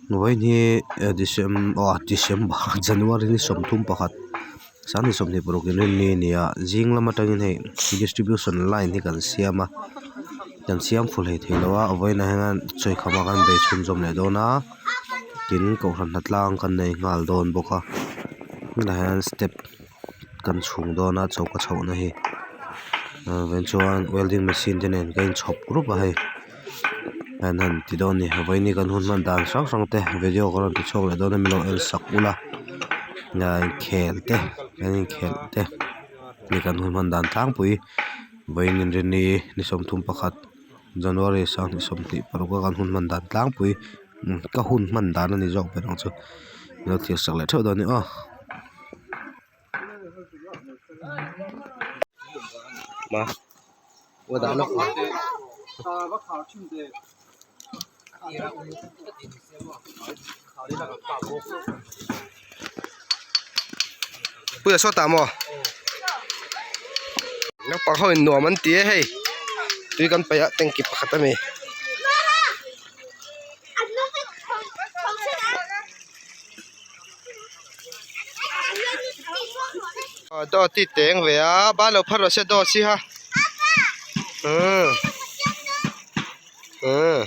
Vawiin hi aw December January ni 31 2026 inrinni a ni a zing lam atangin hei distribution line hi kan siam a kan siam fuh hleithei lo a vawiinah hian chawikham a kan bei chhunzawm leh dawn a tin kohhran hnatlang kan nei nghal dawn bawk a tunah hian step kan chhung dawn a choka chhohna hi chuan welding machine te nen kan inchhawp rup a hei. An han ti dawn a ni vawiin hi kan hun hman dan hrang hrang te video ka rawn ti chhuak leh dawn a min lo en sak ula inkhel te kan inkhelh te ni kan hun hman dan tlangpui vawiin inrinni ni 31 January 2026 a kan hun hman dan tlangpui ka hun hman dan a ni zawk ber ang chu min lo thlir sak leh theuh dawn a ni aw. Puia saw tah maw naupang ho in nuam an ti e hei tui kan paih a tanky pakhat a mi. Dawt hi teng ve a ban lo phar rawh se dawt si ha umm umm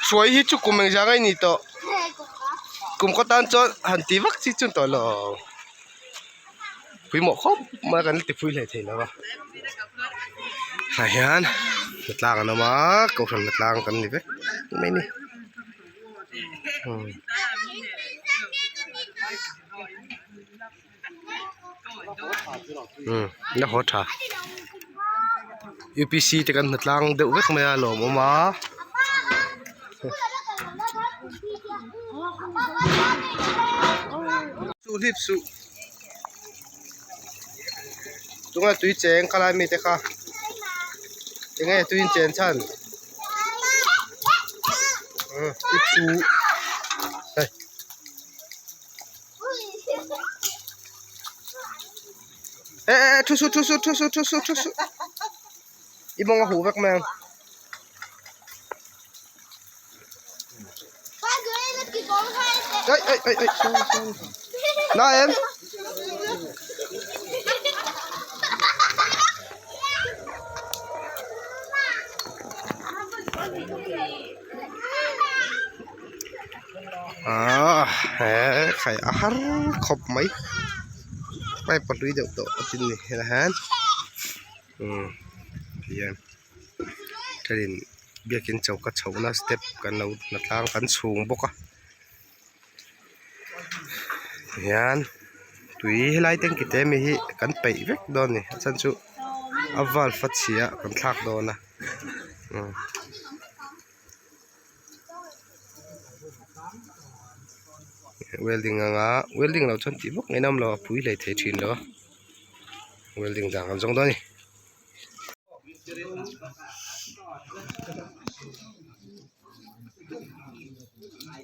suai hi chu kum engzah nge ni tawh kum khaw tan chuan han ti vak chi chu tawh lo pawimawh khawp mai a kan la ti phui hle thei lo a tah hian hnatlang an awm a kohhran hnatlang kan ni vek mai a ni umm la haw tha U P C te kan hnatlang deuh vek mai a lawmawm a. Chu hlip suh tunge tui cheng kha lai mite kha enge tui in chen chhan hlip suh hei eh eh thu suh thu suh thu suh thu suh thu suh i mawng a huh vek mai ang. Ây ây ây ây sorry sorry na em ah he khai a har khawp mai pipe a hlui deuh tawh a tin ni helai hian umm tihian thenin biakin choka chhohna step kan lo hnatlang kan chhung bawk a tihian tui helai tanki te ami hi kan peih vek dawn a ni a chhan chu a valve a chhia kan thlak dawn a umm. Welding anga welding lo chuan tih vak ngaih nawm lo a pui hlei thei thin lo a welding dan kan zawng dawn a ni.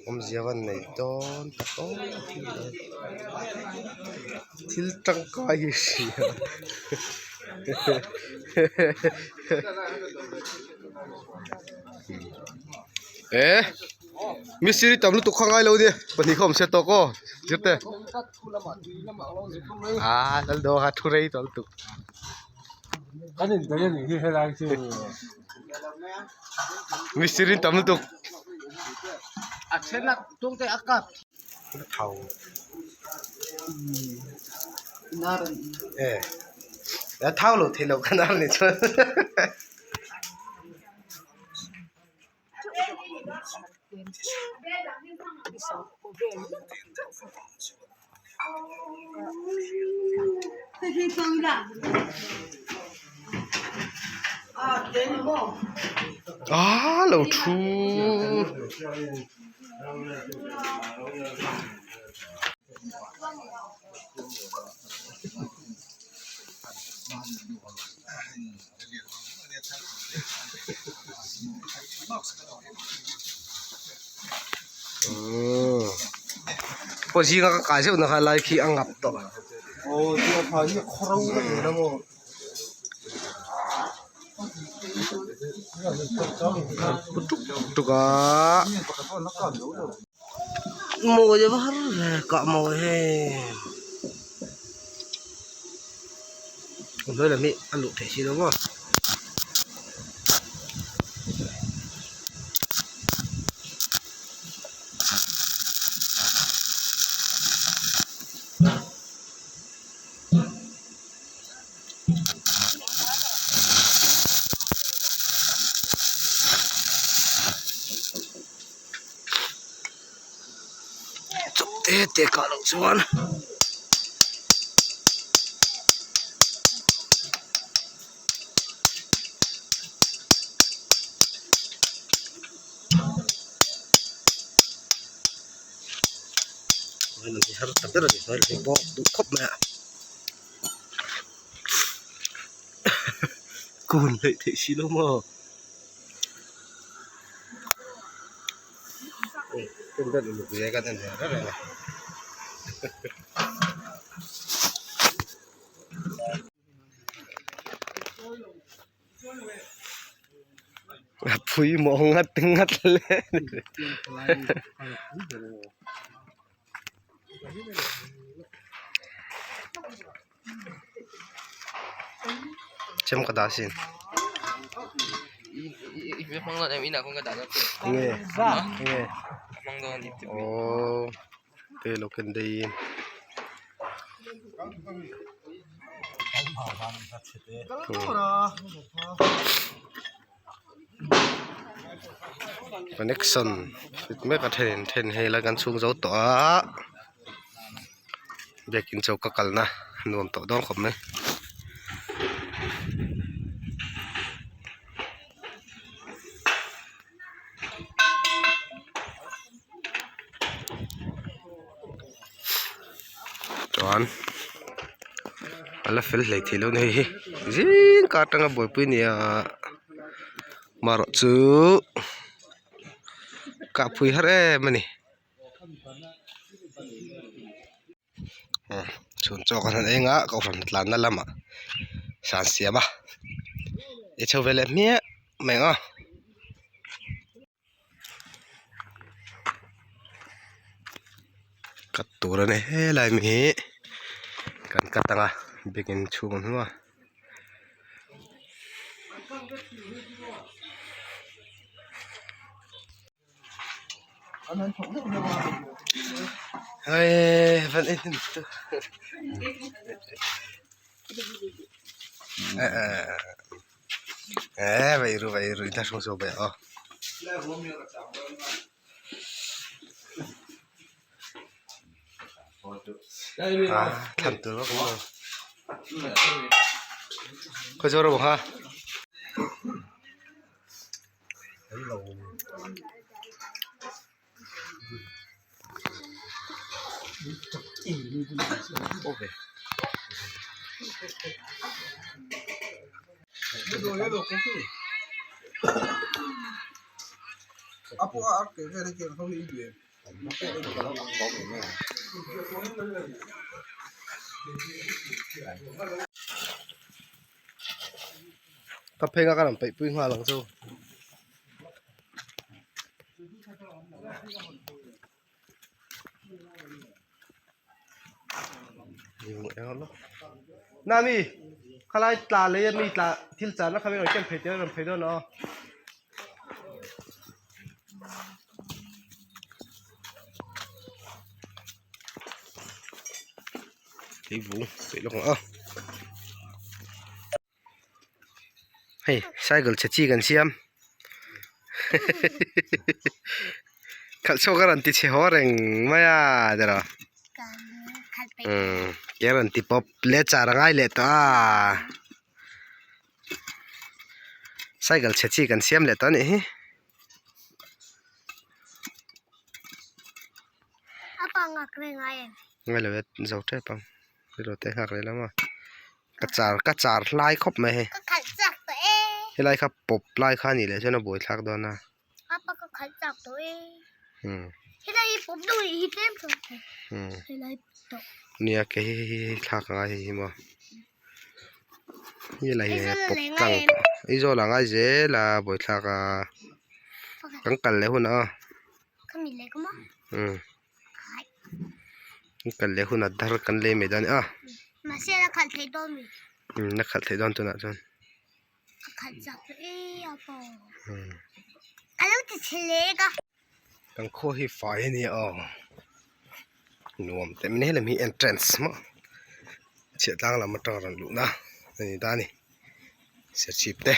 Awmzia van nei dawn tak aw thil tangkai hi hria eh mistiri tam lutuk kha ngai lo nia pahnih kha awm se tawk aw zirte ah lal daw kha thu rei tawh lutuk. Mistiri tam lutuk thau eh thau lo thei lo kha nar ni chuan. Ah lo thu pawh zinga ka kai zeuh na kha lai khi a ngap tawh Pu tuk tuk a mawi a har ve kah mawi hei a hnuai lam hi a luh theih si lo maw. Chawp te te kah loh chuan har ta ber a ni bawk duh khawp mai a. Kun hleih theih si lo maw a phui mawh ngat ngat hle Chem ka dah sin. Nge nge oh te lo ken dei in. Connection fit mek a then then hei lai kan chhung zo tawh a. Biakin chu ka kalna nuam tawh dawn khawp mai. Chuan a la fel hlei thei lo a ni hei hi zing kar atanga buaipui a ni a marawh chu kahpui har em a ni. Chhun chaw kan han eng a kohhran tlanna lamah san siam a i chho ve leh hmiah mai ang a. Cut tur a ni helai mi hi kan cut ang a biakin chhung ang hnu a. Ka pheng a ka rawn peih pui nghal ang chu. Nami khalai tla lei ami tla thil chan na kha rawn ken phei tel rawn phei dawn aw. Leivung peih lawk ang a. Hei cycle chhe chi kan siam khalh chhuak a rawn ti chhe haw reng mai a tiraw umm ke a rawn ti pawp leh char a ngai leh tawh a cycle chhe chi kan siam leh tawh a nih hi. Ngai lo e zo tep ang ilo te nghak leh lam a. Ka char ka char hlai khawp mai hei. Ka khalh chak tawh e. Helai kha pawp lai kha anih leh chuan a buai thlak dawn a. Apa ka khalh chak tawh e. Helai hi pawp deuh hi tlem tawh. Helai tawh. Nia ke hi hi hi thlak a ngai hei hi maw. Helai hi pawp tlang tawh Aizawl ah ngai zel a buaithlak a kan kal leh hunah aw umm kan kal leh hunah dar kan lei mai dawn a ni a umm la khalh theih dawn tunah chuan. Kan khaw hi fai a nia aw nuam teh mai helem hi entrance maw chhiah tlang lam atang rawn luh na a ni ta a ni serchhip te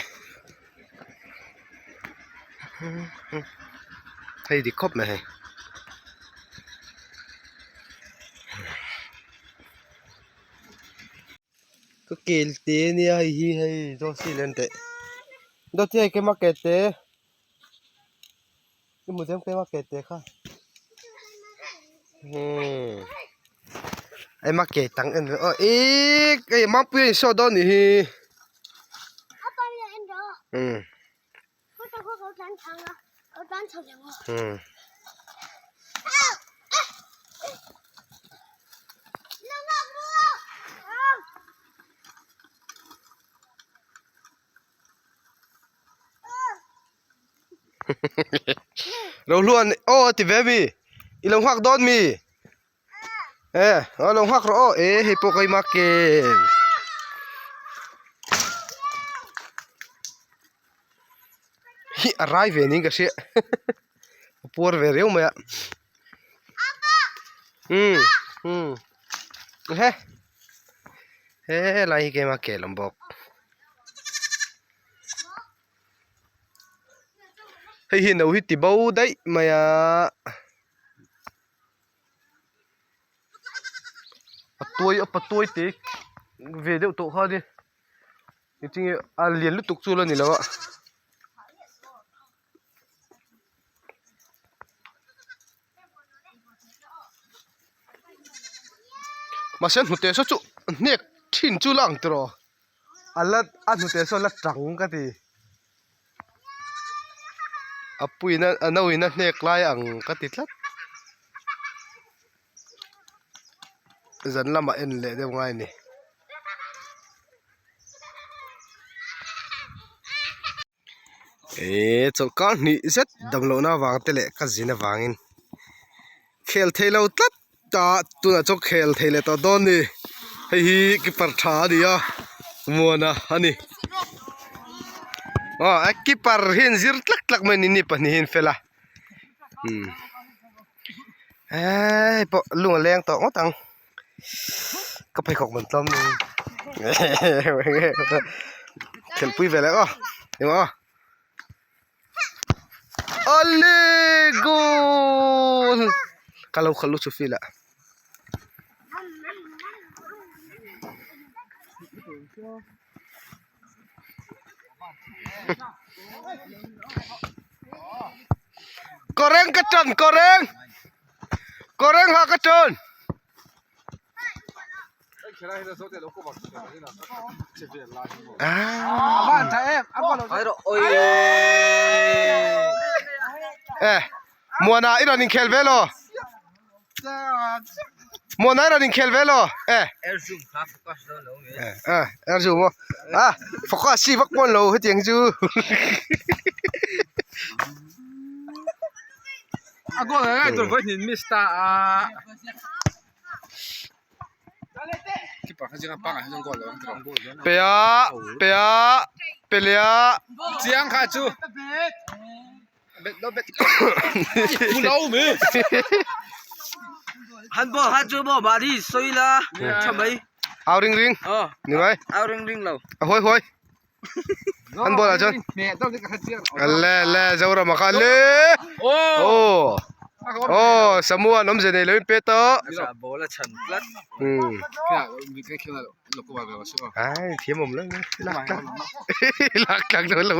hei dik khawp mai hei. Ka kel te ania hei hi hei dawt hi len teh dawt hi hei keimah kel te i hmu chiang keimah kel te kha umm ema ke tang en ve aw ihh hei mangpui a insaw dawn anih hi umm. Umm. Lo hluan aw a ti ve mi i lo nghak dawn mi e a lo nghak rawh aw e hei pawh keimah kel. Hi a rai ve niin ka hria a puar ve riau mai a umm umm he helai hi keimah kel awm bawk hei hi no hi ti bo daih mai a a tuai a patuai te ve deuh tawh kha a ni. Engtinge a lian lutuk chu la ni lo a. Mahse hnute saw chu hnek thin chu la ang tiraw a la a hnute saw la tang ka ti a puiin a no in a hnek lai ang ka ti tlat zan lamah en leh deuh ngai a ni. Eee chawlhkar hnih zet damlohna avang te leh ka zin avangin khel thei lo tlat a tunah chuan khel thei leh tawh dawn a ni hei hi keeper tha a ni a muana a ni aw a keeper hi an zir tlak tlak mai a ni ni pahnih hi an fel a umm hei pawh lung a leng tawh ngawt ang. Ka pheikhawk man tlawm khelhpui ve leh aw eng aw awle goal ka lo khalh lutuk feel ah. Kawreng ka ṭan kawreng kawreng ha ka ṭan. Eh muana i rawn inkhel ve law muana i rawn inkhel ve law eh eh er zoom aw ah focus chi vak pawn lo hetiang hi chu A goal ngai tur vawi hnin miss ta a. Keeper kha zinga pangai hian goal lo ang tawh. Pe a, pe a, pe leh a. Chiang kha chu. Bet lo bet. Pu lo mi. Han ball kha chu maw mahni sawi la tha mai. Au ring ring. Ni mai. Au ring ring lo. A huai huai. An ball ah chuan le le Zorama kha le aw aw Samuan awmze nei loin pe tawh ai thiam awm lo lak tlak lak tlak dawn lo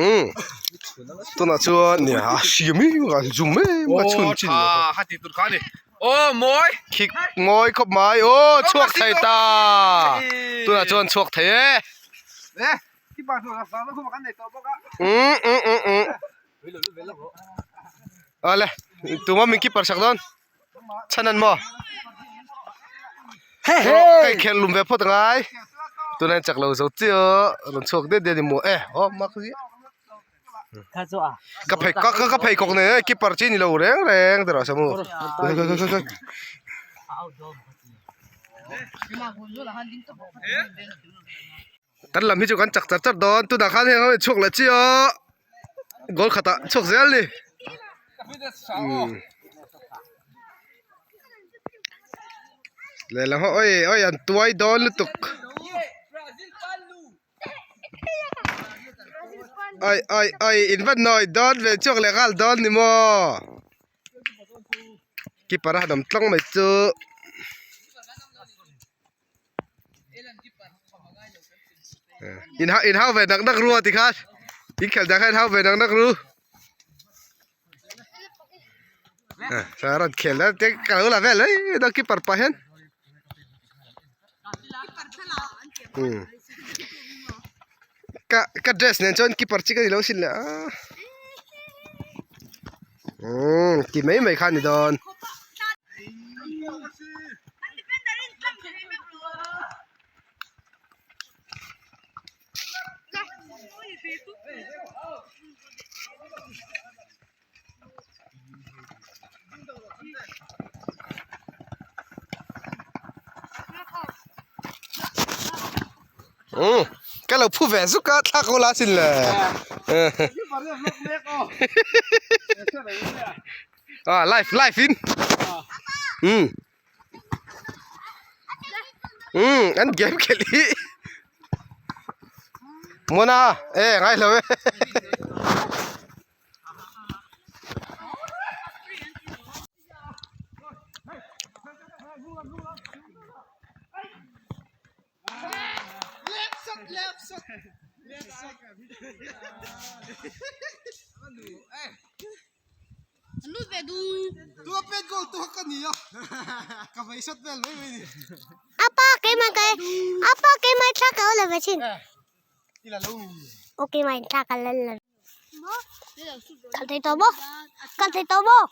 e tunah chuan nia a hriam em a zum em a chhun chin Aw mawi. Khik mawi khawp mai aw chhuak thei ta tunah chuan chhuak thei e. Um um um um awle tuma min keeper sak dawn chhan an maw. Ka inkhelh lum ve phawt angai. Tunah hian chak lo zo chiah rawn chhuak diat diat i mu e aw mak zia. Ka phei ka ka pheikhawk nen hian keeper chi ni lo reng reng ti rawh se mu. Kan lam hi chu kan chak char char dawn tunah khan heng ho in chhuak leh chiah goal khatah chhuak zel a ni. Lehlam ho oi oi an tuai dawn lutuk. Oi oi oi in va nawi dawn ve chhuak leh nghal dawn ni maw keeper a han awm tlang mai chu. In hau in hau ve nak nak ru a tikhan in khelh dan kha in hau ve nak nak ru rawn khel a te ka lo la vel mai mai keeper pah hian ka ka dress nen chuan keeper chi ka ni lo sin le a umm ti mai mai kha a ni dawn. Umm ka lo phu ve zuk a thlak ho la sin le ah live live in umm umm an game khelh hi Mona e ngai lo e. Apa keimah kai apa keimah thla ka la ve chin. Okay mai thla ka la la. Kal thei tawh maw? Kal thei tawh maw?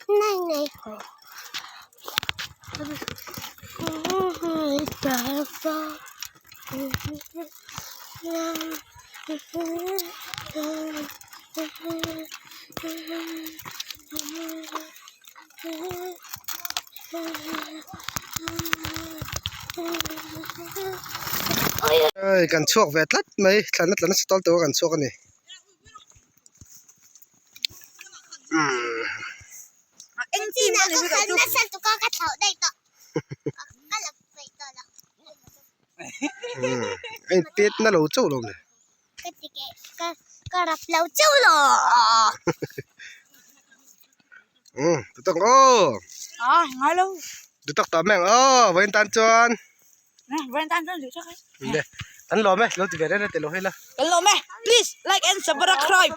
Này này. Hei kan chhuak ve tlat mai thlan a tla nasa tawlh tawh a kan chhuak a ni. A inpet na lo chauh lo le. Umm dutak aw. Dutak ta meng aw vawiin tan chuan. An lawm e lo ti ve reng reng teh lo hei la. Kan lawm e please like and subscribe.